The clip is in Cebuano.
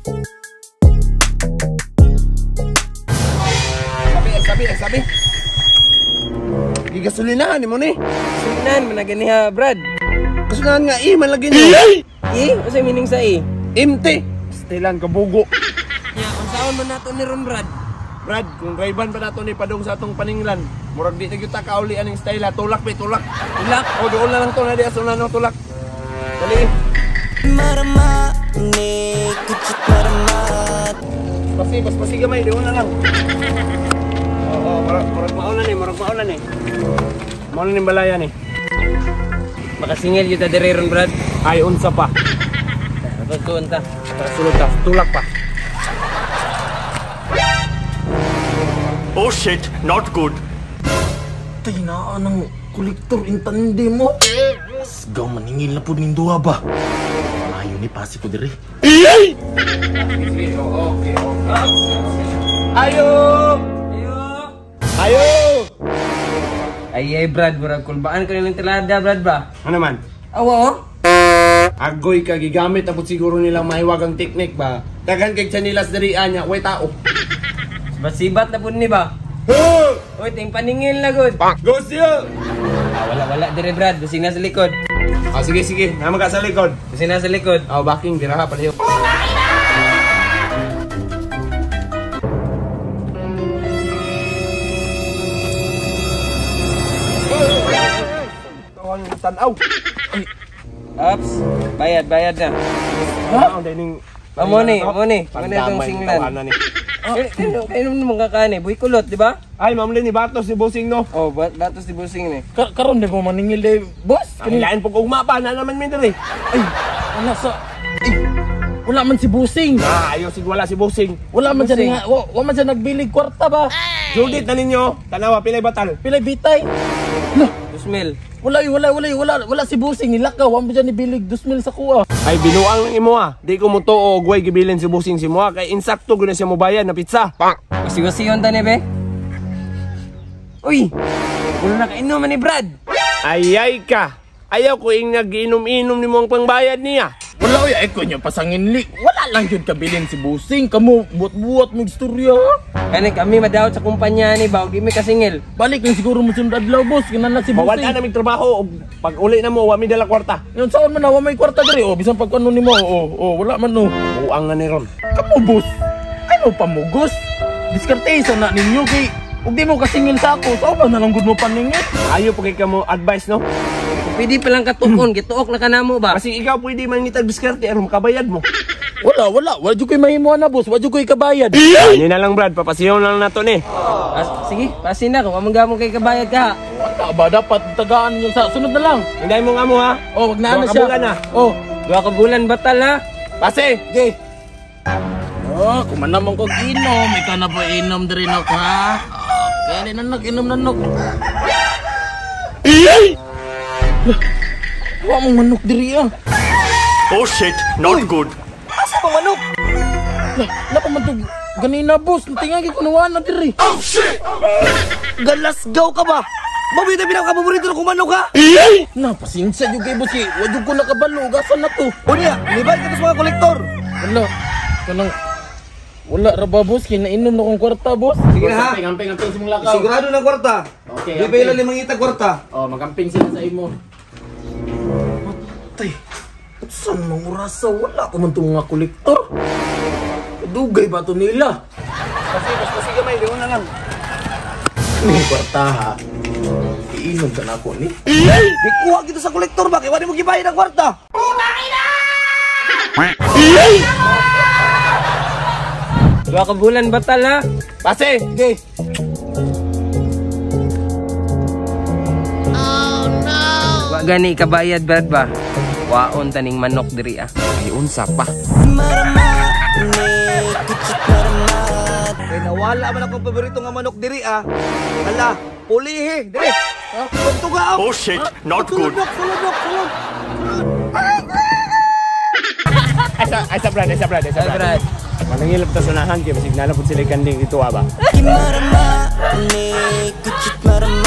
Sabi, sabi, sabi. Gigasolinahan ni mo ni. Gasolinahan man na ganiha, Brad. Gasolinahan nga I man lagi niyo. I? Unsay meaning sa I? Empty. Stilan kabugo. Nya, unsaon man nato ni ron, Brad? Brad, kung drive-an pa nato ni padung sa atong paninglan, murag di na gyud ta kauli aning style ha. Tulak be, tulak. Tulak? O, doon na lang to na di aso na no, tulak. Dali. Pasi, pas pasi gamay, doon na lang. Oo, murag murag mauna ni, murag mauna ni. Mauna ni balaya ni. Makasingil gyud ta diri ron, Brad. Ay, unsa pa. Pagtuon ta. Tara, sulod ta, tulak pa. Oh shit, not good. Tay, naa ng kolektor intande mo. Asgaw, maningil na po ning duha ba? Maayo ni pasi ko diri. Sige, okay, okay. Ayo! Ayo! Ayo! Ay, ay, Brad, murag kulbaan ka nilang tilada, Brad ba? Ano man? Awa, oh. Agoy ka, gigamit na po siguro nilang mahiwagang teknik ba? Daghan kay chanilas diri anya, way tao. Basibat na po ni ba? Huh! Uy, ting paningil na good. Go siya! Ah, wala, wala dire, Brad. Basing nasa likod. Ah, sige, sige. Naman ka sa likod. Basing nasa likod. Ah, backing, dira ha, palayo. Tawang tanaw. Ops, bayad, bayad na. Ha? Amo ni, amo ni. Amo ni itong Pandamay, singlan. tawanan ni. Kayo naman kakaani, buhay kulot, di ba? Ay, ma'am Lenny, batos si Busing, no? Oh, batos si Busing ni. Karon di mo maningil day, boss. Ang lain po ugma pa, na naman mi diri. Ay, wala sa... Ay, wala man si Busing. Ah, ayaw sig wala si Busing. Wala man siya Busing. nga, wa man siya nagbilig kwarta ba? Judith na ninyo, tanawa pilay batal. Pilay bitay. Lah, 2,000. wala, wala, wala, wala, wala si Busing nilakaw, wa man siya nibilig 2,000 sa kuha. Ay, binuang lang imo ah. Di ko mutuo og way gibilin si Busing si Moa kay insakto gud na siya mobayad na pizza. Wasi-wasiyon ta ni be. Uy! Wala na kainom ni Brad. Ayay ka. Ayaw ko ing nagiinom-inom nimo ang pangbayad niya. Wala oy, ay ko niya pasangin li. Wala lang yun kabilin si Busing. Kamo buot-buot mig istorya. Kani kami madawat sa kumpanya ni ba, og di mi kasingil. Balik lang siguro mo sunod adlaw, boss. Kinan na si Busing. Mawala na mig trabaho og pag uli na mo wa mi dala kwarta. Yun, saan man na, wa may kwarta diri. Oh, bisan pag ano nimo, oh, oh, wala man no. Buang na ni ron. Kamo, boss. Ano pamugos? Diskarte sa na ninyo kay ug di mo kasingil sa ako. Sao ba na lang gud mo paningil? Ayo pa kay kamo advice no. Pwede pa lang katuon, gituok na kanamo ba? Kasi ikaw pwede man ngitag diskarte aron makabayad mo. Wala, wala. Wa jud koy mahimo na, boss. Wa jud koy kabayad. Ani na lang Brad, papasiyon na lang nato ni. Ah, sige, pasin na kung amang kay kabayad ka. Wala ba dapat tagaan yung sa sunod na lang. Hinday mo nga mo ha. Oh, wag na Duha na ka siya. bulan na. Oh, 2 ka bulan batal ha. Pase. okay. Oh, kumana man kog inom, ikaw na po inom diri nok ha. Okay, na nok inom na nok. Lah, wa mong manok diri ah. Oh shit, not good. Asa pa manok? Lah, napa man to ganina boss, natingagi ko nawa na diri. Oh shit! Galasgaw ka ba? Mabita pinakapaborito kong manok ha? Na, pasensya jud kay boss kay wa jud ko nakabalo, asa na to? Unya, nibalik ka to sa mga kolektor. Wala, kanang wala ra ba boss kay nainom na kong kwarta boss. Sige na ha. Amping, amping sa mong lakaw. Sigurado ng kwarta. Okay, Di ba ilan limang itag kwarta? Oh, magamping sila sa imo. Patay. Saan mga orasa? Wala pa man itong mga kolektor. Dugay ba ito nila? Pase, pase gamay, doon na lang. Ano yung kwarta ha? Iinom ka na ako ni. Di kuha kita sa kolektor ba? Kaya wala mo gibayad ang kwarta. 2 ka bulan batal ha. Pase. Okay. Wa gani kabayad Brad ba? Waon taning manok diri ah. Ay unsa pa. Kaya nawala man akong paborito nga manok diri ah. Hala, pulihi diri. Tugtuga. Oh shit, not Sulod good. nok, sulod nok, sulod. Ay sa Brad, ay sa Brad, ay sa Ay, Brad. Brad. Manangilap ta sunahan kay basig na lang pud sila kanding dito ba. Marama, kuchit marama.